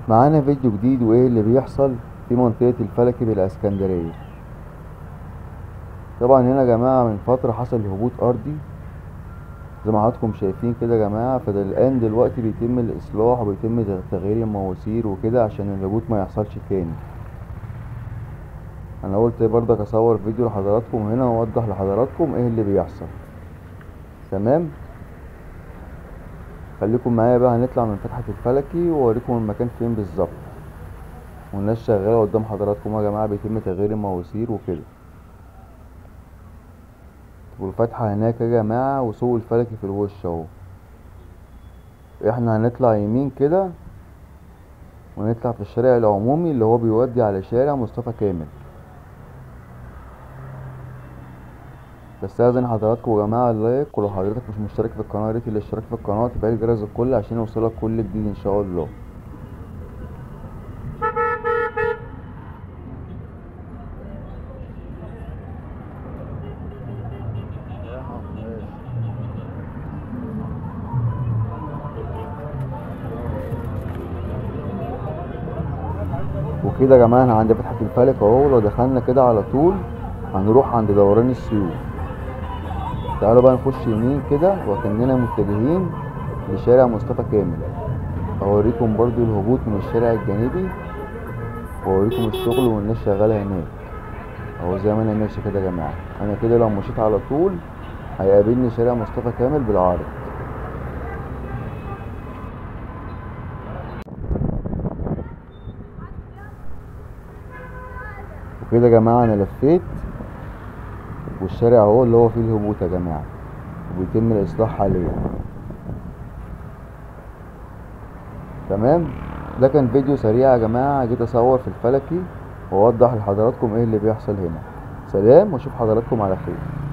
معانا فيديو جديد وايه اللي بيحصل في منطقة الفلكي بالاسكندرية. طبعا هنا يا جماعة من فترة حصل هبوط ارضي زي ما حضراتكم شايفين كده يا جماعة، فده الان دلوقتي بيتم الاصلاح وبيتم تغيير المواسير وكده عشان الهبوط ما يحصلش تاني. انا قلت برضك اصور فيديو لحضراتكم هنا واوضح لحضراتكم ايه اللي بيحصل. تمام، خليكم معايا بقى، هنطلع من فتحة الفلكي واوريكم المكان فين بالظبط. والناس شغالة قدام حضراتكم يا جماعة، بيتم تغيير المواسير وكده. والفتحة هناك يا جماعة وسوق الفلكي في الوش اهو. احنا هنطلع يمين كده ونطلع في الشارع العمومي اللي هو بيودي على شارع مصطفى كامل. بستأذن حضراتكم يا جماعة ال like، ولو حضرتك مش مشترك في القناة يا ريت الاشتراك في القناة وتفعيل جرس الكل عشان يوصلك كل جديد ان شاء الله. وكده يا جماعة احنا عند فتحة الفلك اهو، لو دخلنا كده على طول هنروح عند دوران السيوف. تعالوا بقى نخش يمين كده وكأننا متجهين لشارع مصطفى كامل. اوريكم برضو الهبوط من الشارع الجانبي واوريكم الشغل والناس شغالة هناك اهو. زي ما انا ماشي كده يا جماعة، انا كده لو مشيت على طول هيقابلني شارع مصطفى كامل بالعرض. وكده يا جماعة انا لفيت والشارع اهو اللي هو فيه الهبوط يا جماعة وبيتم الاصلاح حاليا. تمام، ده كان فيديو سريع يا جماعة، جيت اصور في الفلكي واوضح لحضراتكم ايه اللي بيحصل هنا. سلام، واشوف حضراتكم على خير.